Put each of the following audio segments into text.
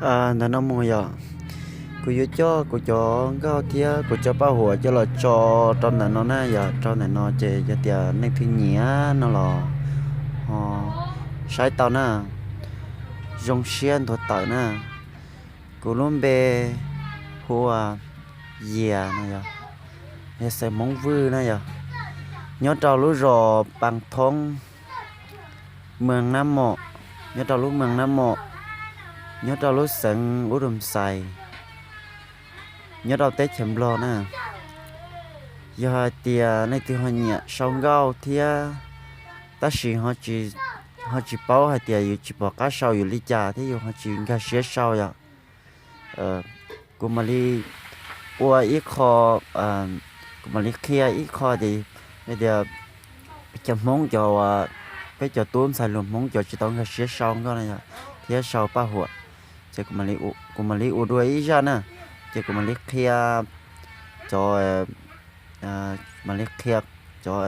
Ntawm no mus yog kuv yuav coj kuv cov nkauj thiab kuv cov paj huam coj los tso rau ntawm no na yog, rau ntawm no ces yog tias leej twg nyiam no los ho saib tau na, zoo siab nthuav tawm na. Kuv lub npe hu ua Yias no yog, yog xeem Hmoob Vwj na yog, nyob rau lub zos Paj Thoob, moos Nab Mom, nyob rau lub moos Nab Mom, nyob rau lub xeev Ub Dum Xais, nyob rau teb chaws Nplog na. Yog hais tias leej twg ho nyiam sau nkauj thiab, tab sis ho tsis paub hais tias yus tsis pom qab sau yus li cas thiab yus ho tsis nkag siab sau yom, kuv mam li ua ib qho, kuv mam li qhia ib qho tias, tias cov Hmoob cov, peb cov tub ntxhais hluas Hmoob cov tsis tau nkag siab sau nkauj no yog, thiab sau paj huam, ces kuv mam li ua dua ib zaj na, ces kuv mam li qhia cov, mam li qhia cov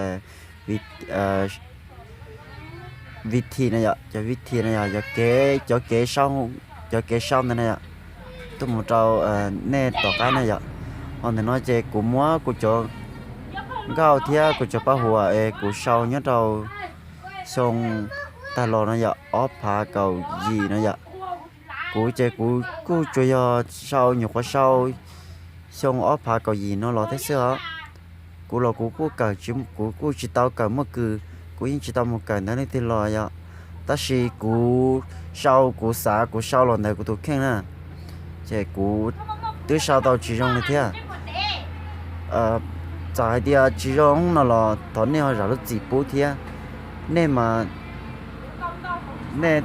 vib thi no yom, cov vib thi no yog, yog kev, cov kev sau, cov kev sau ntawd na yom, tuaj mus rau nej tom qab na yom. Ho ntawm no ces kuv muab kuv cov nkauj thiab kuv cov paj huam es kuv sau nyob rau xyoo tag los no yom, ob phav kaum yim no yom. Kuv ces kuv kuj tsuas yog sau, nyuam qhuav sau xyoo ob phav kaum yim no los thiab xwb os. Kuv los kuv kuj kawm, kuv kuj tsis tau kawm muaj kws, kuv yeej tsis tau mus kawm ntawv leej twg los yom, tab sis kuv sau, kuv xav kuv sau los ntawm kuv tus kheej na, ces kuv twb sau tau tsis zoo li thiab. Txawm hais tias tsis zoo no los thov nej ho zam lub txim pub thiab. Nej mas, nej,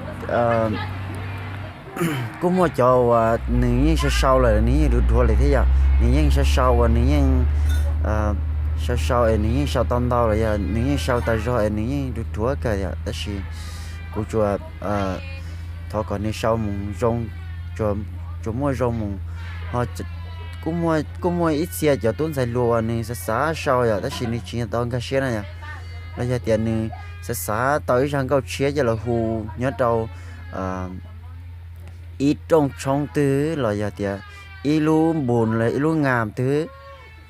kuj muaj cov uas nws yeej sau sau lawm nws yeej dhuav dhuav lawm thiab yom, nws yeej sau sau uas nws yeej sau sau es nws yeej sau tau ntau los yog nws yeej sau tas zog es nws yeej dhuav dhuav kawg yom, tab sis kuv tsuas thov kom nws sau mus zoo, tsuas muaj zoo mus. Ho kuj muaj ib txhia cov tub ntxhais hluas uas nws xav xav sau yom, tab sis nws tsis tau nkag siab na yom, los yog tias nws xav xav tau ib zaj nkauj tshiab coj los hu nyob rau ib rooj tshoob twg los yog tias ib lub npus los ib lub nas twg,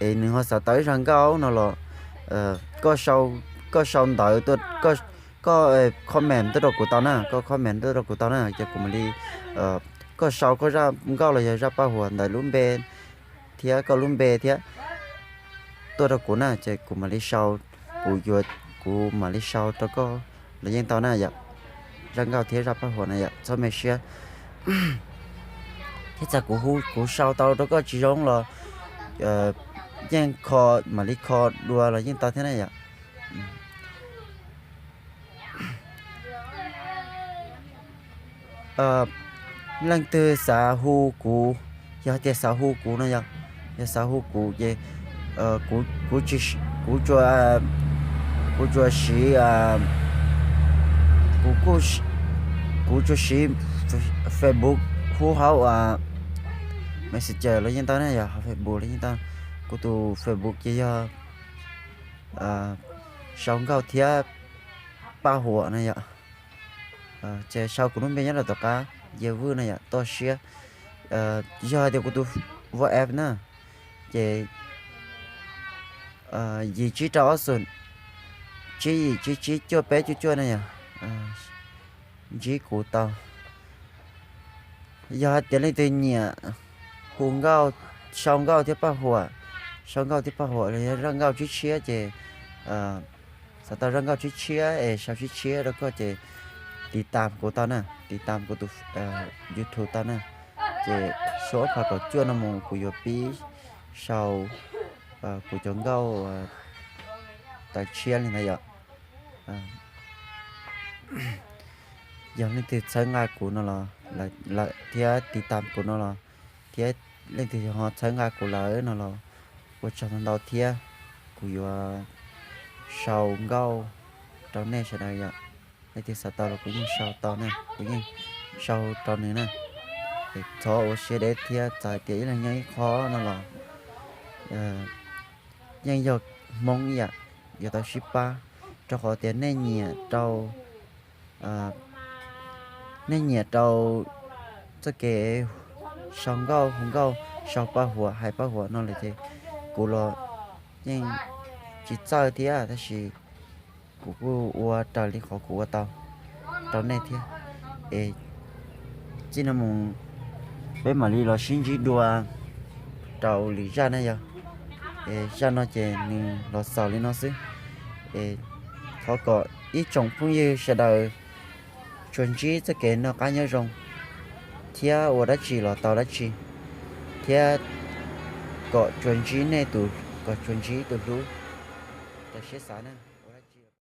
es nws ho xav tau ib zaj nkauj no los koj sau ntawv, koj comment tuaj rau kuv tau na, koj comment tuaj rau kuv tau na, ces kuv mam li, koj sau koj zaj nkauj los yog zaj paj huam ntawm lub npe thiab koj lub npe thiab tuaj rau kuv na, ces kuv mam li sau, kuv yuav, kuv mam li sau rau koj los yeej tau na yom. Zaj nkauj thiab zaj paj huam na yom, txhob me siab. Thiab txawm kuv hu, kuv sau tau rau koj tsis zoo los yeej kho, mam li kho dua los yeej tau thiab na yom. Leej twg xav hu kuv, yog tias xav hu kuv no yog, yog xav hu kuv ces kuv, kuv tsuas, kuv tsuas siv, kuv, kuv tsuas siv Facebook hu hauv Messenger los yeej tau na yom, hauv Facebook los yeej tau. Kuv tus Facebook ces yog sau nkauj thiab paj huam na yom. Ces sau kuv lub npe nyob rau tom qab, Yias Vwj na yom, toj siab. Yog hais tias kuv tus WhatsApp na, ces yim tsib rau ob xoom tsib yim tsib tsib cuaj peb cuaj cuaj na yom, ntsib kuv tau. Yog hais tias leej twg nyiam hu nkauj, sau nkauj thiab paj huam, sau nkauj thiab paj huam los yog zaj nkauj tshiab tshiab ces xav tau zaj nkauj tshiab tshiab es sau tshiab tshiab rau koj ces tiv tam kuv tau na, tiv tam kuv tus YouTube tau na. Ces xyoo ob phav kaum cuaj no mus kuv yuav pib sau kuv cov nkauj tawv tshiab li ntawd yom. Yog leej twg txhawb nqa kuv no los lawm thiab tiv tam kuv no los, thiab leej twg ho txhawb nqa kuv lawm no los ua tsaug ntau ntau thiab. Kuv yuav sau nkauj rau nej sawv daws yom. Leej twg xav tau los kuv yeej sau tau na, kuv yeej sau rau nws na. Thov ua siab deb thiab, txawm hais tias ib leeg nyob ib qho no los yeej yog Hmoob ib yam, yuav tau sib pab, rau qhov tias nej nyiam rau, nej nyiam rau txoj kev sau nkauj hu nkauj, sau paj huam hais paj huam no lawm ces kuv los yeej tsis txawj thiab, tab sis kuv kuj ua raws li qhov kuv ua tau rau nej thiab. Es txij no mus peb mam li los sib ntsib dua rau lwm zaj na yog. Es zaj no ces nws los xaus li no xwb. Es thov kom ib tsoom phooj ywg sawv daws tsuas ntsib txoj kev noj qab nyob zoo thiab ua dab tsi los tau dab tsi, thiab kom tsuas ntsib nej tus, kom tsuas ntsib tus hlub rau siab xav na.